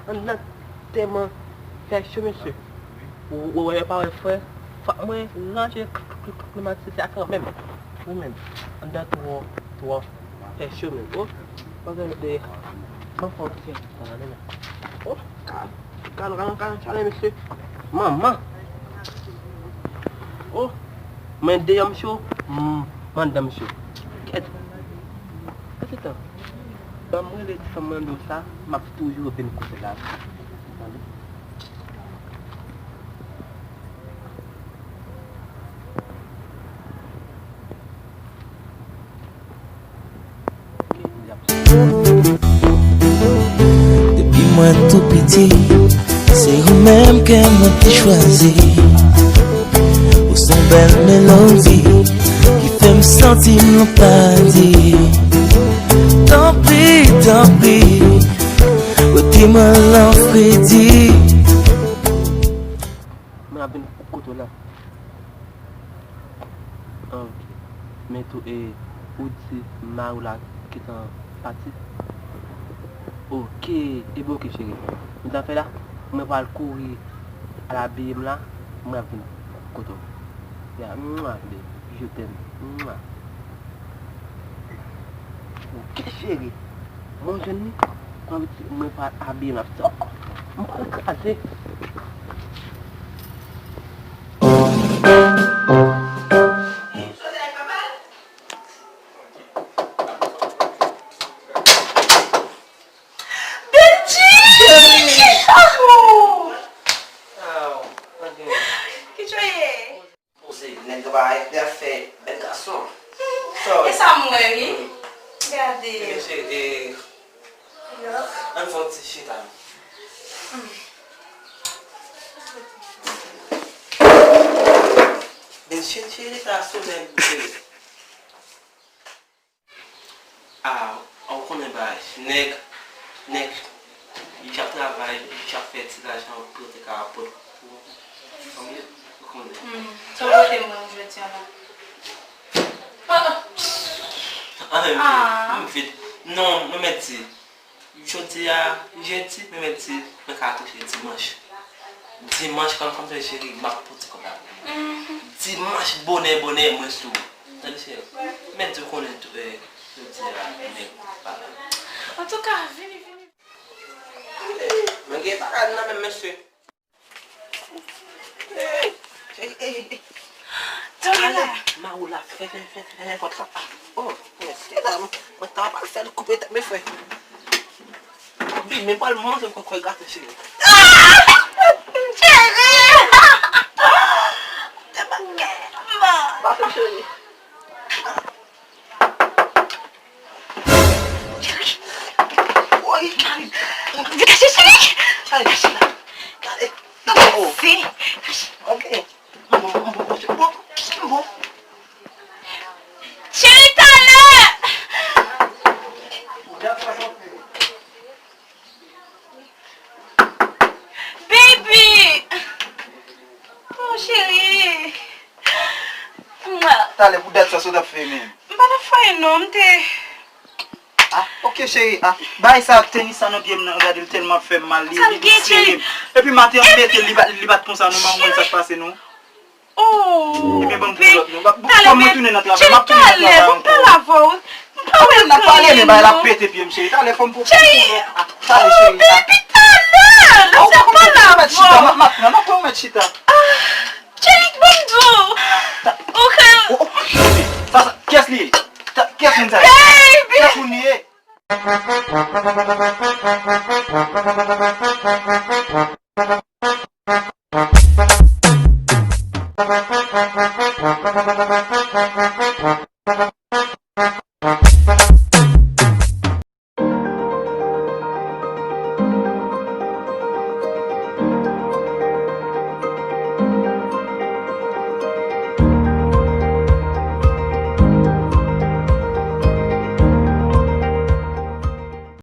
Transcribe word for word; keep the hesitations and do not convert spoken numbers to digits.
Anndan tèlman fè cho, mesye. Ou, ou wè, pa wè, frè. Fòk mwen ranje klimatize a kanmenm. Wi, menm. Anndan twò, twò fè cho, menm. O, bagay de, mwen fè yon ti tan la, menm. O, ka, ka, ka, ka, chale, mesye. Manman. O, mwen deyò, mesye. M, anndan, mesye. Kèt. Kèt tan. Ban m rele ti fanm mwen do sa, m ap toujou vin kote la. Tande. Depi mwen tou piti, se ou menm ke mwen te chwazi. Ou se yon bèl melodi ki fè m santi m nan paradi. Tanpri, tanpri, rete mwen lan fredi. Mwen ap vin kote w la. Ah, ok. Men tou, e, ou di mari w la gentan pati? Ok, ebyen ok, cheri. Men zafè la, mwen pral kouri al abiye m la, mwen ap vin kote w. Ya, mwa, baby, je t'aime. Mwa. Ok, cheri. Mwen jwenn li. Mwen, mwen pral abiye m ap sa. Mwen pral kraze. Benji! Ki chanjman w? Aw, anyen. Ki jan w ye? Poze, nèg ba, epi ap fè bèl gason. E sa m wè, wi. Gade. Ebyen, cheri, e, ann fè yon ti chita, non. Men cheri, cheri, sa sou nèg, cheri. Ah, ou konnen bagay. Nèg, nèg, li ap travay, li ap fè ti lajan pou yo te ka pote pou fanmi yo. Ou konnen. Hmm. Sa w pote mwen jodi a la? Ah, ah. Ah, m vit. Non, mwen mèt di. Jodi a, jedi, mwen mèt di, mwen ka touche dimanch. Dimanch, kòm fanm cheri, m ap pote kòb la pou ou. Mhm. Dimanch, bonè, bonè, mwen sou ou. Tande, cheri. Mèt di w konnen tou, eh, jodi a, nèg pa la. Antouka, vini, vini. Mwen gen bagay nan men m, mesye. Ey, ey, ey. Tande la. Mawoula, fè, fè, fè, fè, fè pòt la. Oh, mesye dam, mwen ta pral fè l koupe tèt, mesye. Bi, men pral manje kwè, kwè gate, cheri. Ah! Cheri! Debake, man. Pase, cheri. Woy, Charlie. Vin kache, cheri. Charlie, kache la. Gade. Gade. Oh. Ok. Bon, bon, bon, bon, bon. Cheri, talè. Baby! Oh, cheri! Mwa. Talè pou dat sa, sa w t ap fè menm? M pa t ap fè anyen non, m te... Ah, ok, cheri. Ah, bay sa, tenis sa nan pye m nan, gade l tèlman ap fè m mal, li, li, li sere m. Epi maten an, m mete l, li bat, li bat konsa, non, m pa konn sa k pase, non. Oh, baby, talè, baby, talè, m ap pale avè w. M pa wè l nan pale, men bay la pete pye m, cheri. Talè, fò m pou, pou, pou, ah, talè, cheri, ah. Baby, talè, lèse m pale avè w. M ap, m ap, m ap, m ap, m ap, m ap, cheri, ban m di w. Ok. Oh, oh. Sa, sa, kiyès li ye? Sa, kiyès moun sa ye? Baby. Kiyès moun li ye?